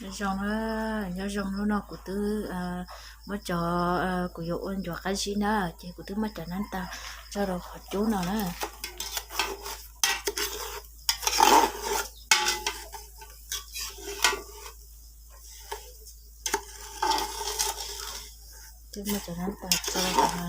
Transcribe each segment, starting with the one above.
Nyob zoo, nyob zoo, hnub no kuv twb muab cov, kuv yuav ua ncuav qab zib na, ces kuv twb muab cov nab tas tso rau qhov cub no na. Twb muab cov nab tas tso rau qhov no.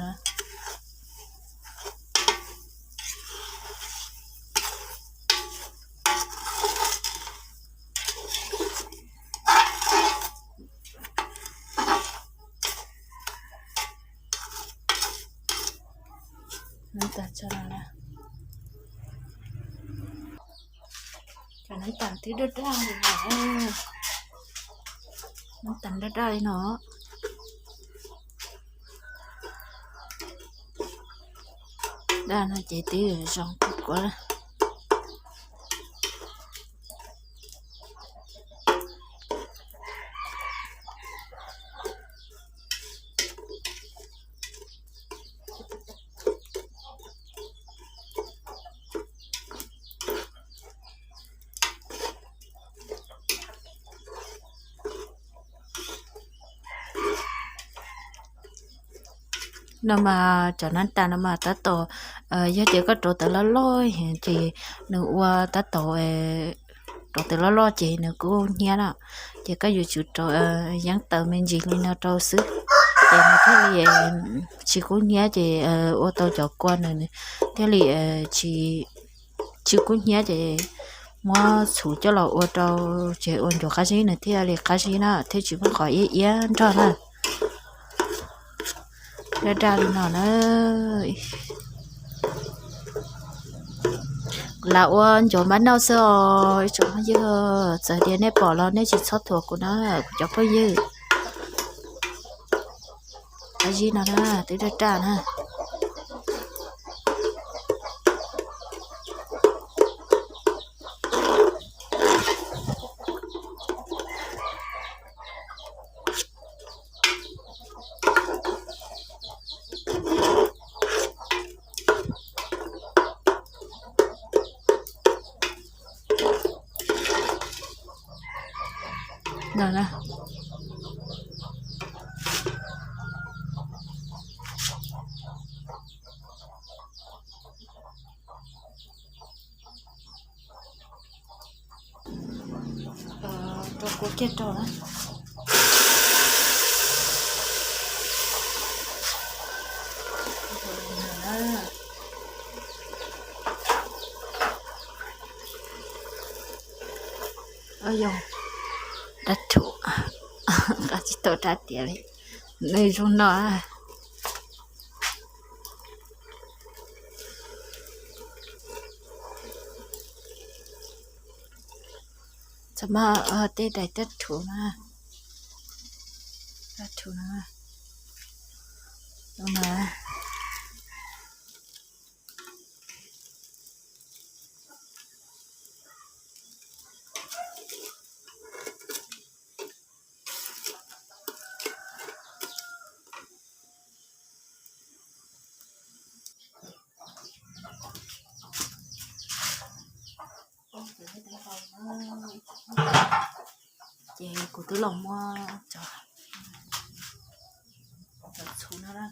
Nab tas tso no na. Cov nab tas twb daj daj li no, nab tas daj daj li no. Daj no ces twb zoo kawg kuv. No mas cov nab tas no mas tab tom, yog tias koj rauv taws loj loj ces nws ua tab tom, rauv taws loj loj ces nws kuj hnyiab na. Ces koj yuav tsum rauv yeeb taws me ntsis li no rau xwb, ces nws thiaj li tsis kub hnyiab, ces ua tau cov kua nws thiaj li tsis, tsis kub hnyiab, ces muab txhuv coj los ua rau, ces ua ncuav qab zib nws thiaj li qab zib na, thiaj tsis muaj qhov iab iab nrog na. Daj daj li no na. Lam ua ncuav mab noj xwb os ib tsoom phooj ywg, txawm tias nej pom los nej tsis txhob thuam kuv na, kuv cov phooj ywg. Qab zib no na, twb daj daj na. Rau kua kiag rau na. Yog dab thum, nqa tsis tau rab tias li, nws zoo no. Txog mas tej daim dab thum na, dab thum na, no na. Ces kuv twb los muab cov, cov txhuv no na.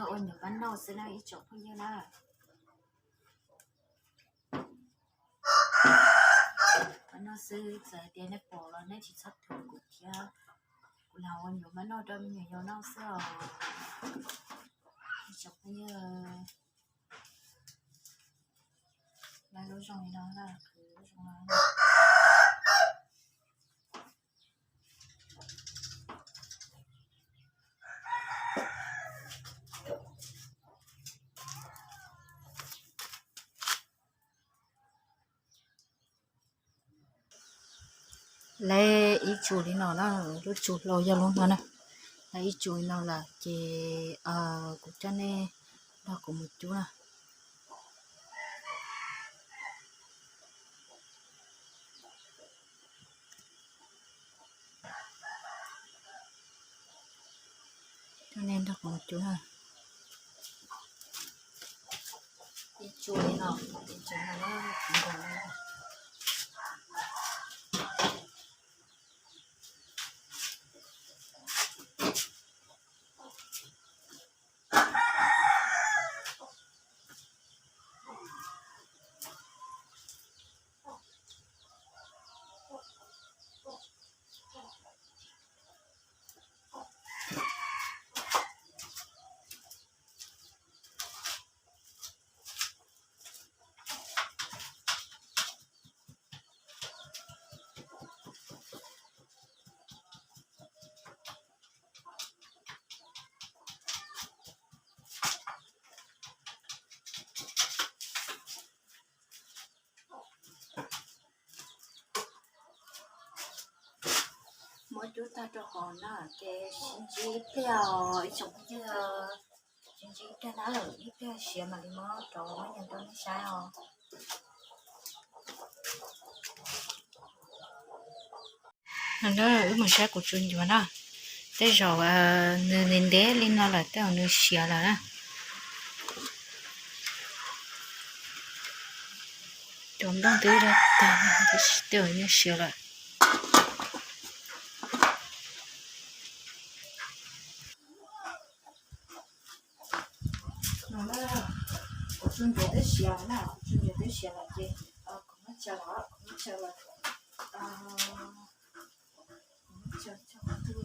Ua nyuam mab noj xwb na ib tsoom phooj ywg na. Mab noj xwb, txawm hais tias nej pom los nej tsis txhob thuam kuv thiab. Kuv los ua nyuam mab noj rau me nyuam yaus noj xwb os. Ib tsoom phooj ywg, lub zoo li no na, qhwv zoo no. Lawv ib tsu li no na, lub tsu hlau yog lub no na. Lawv ib tsu li no lawm ces kuv coj nej nrog kuv mus cub na. Coj nej nrog kuv mus cub na. Ib tsu li no, ib tsu no na, kuv nkaus na. Muab cub tag rau hauv no ces sib ntsib ib pliag os ib tsoom phooj ywg. Sib ntsib ib pliag na, ib pliag siav mam li muab rau nej nyob rau nej saib os. Wb mus saib kuv tsu ncuav na. Tej zaum nws ntev ntev li no lawm tej zaum nws siav lawm na. Cov nplooj twb dai tag, tej zaum nws siav lawm. Kuv tsu ncuav twb siav na, kuv tsu ncuav twb siav lawm ces kuv muab tsaws los, kuv muab tsaws los, kuv muab tsaws tso qhov twg.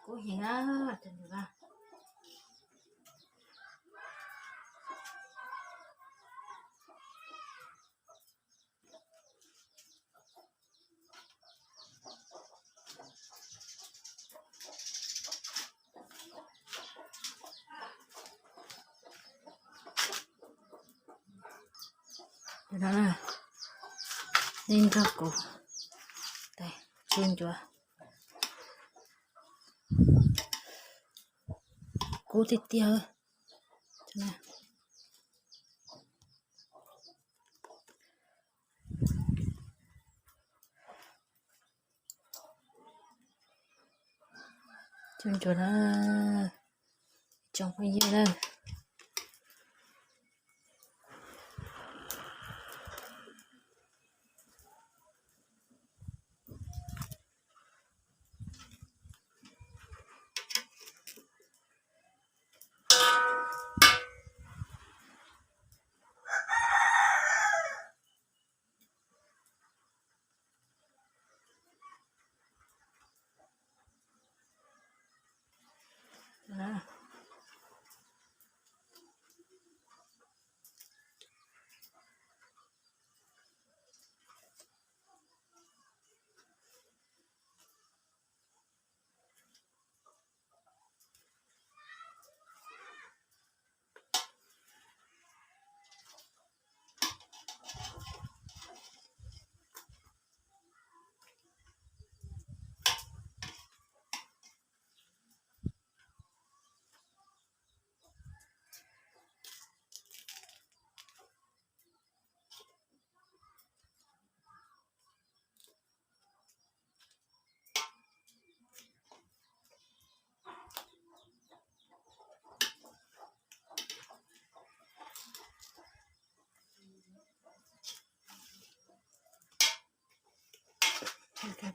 Kub heev na, tus nus na. Nim no nej nrog kuv, tes Ncuav kub tiag tiag. Cov ncuav na, tsoom phooj ywg na.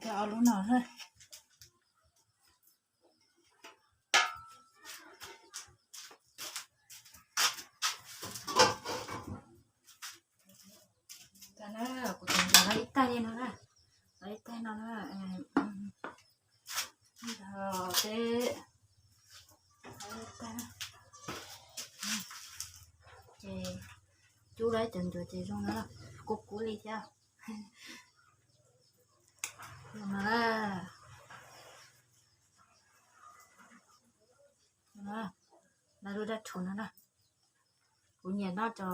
Ob lub no na. Kuv tus ncuav no ib taig li no na, ib taig no na, ces cub lawm cov ncuav ces zoo na, kub kub li thiab. Lawv lub dab rhuv no na, kuv nyiam noj cov